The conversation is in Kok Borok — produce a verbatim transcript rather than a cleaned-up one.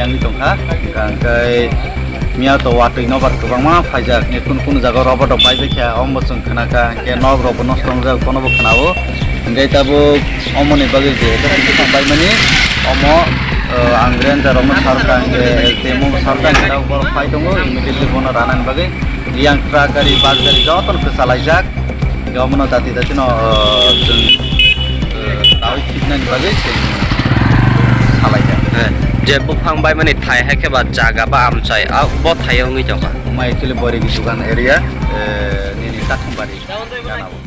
Wngwi tongkha, hwnkha hwnkhe miya to watwi nobar kwbangma phaijak, kunu kunu jaga rok bodo baibaikha, omo chwng khnakha, hwnkhe nok rokbo nosto wngjak, bonobo khwnao. Hwnkhe tabuk omoni bagwi je bwkhang baimani, omo, uh, ang ranger rokno sarkha, hwnkhe S D M o sarkha, hwnkhe tabuk borok phai tongo, immediately bono ranani bagwi. Yang truck gari, bus gari jotono kwchalaijak. Omono jati jatino, uh, chwng, uh, twi thiknani bagwi chwng salaijak. Eh, je buphang baimani thai hai khe ba jaga ba amchai, ah, bo thaio wngwi tongkha. Omo actually Boirigi Dugan area, eh, nini Tathambari gana o.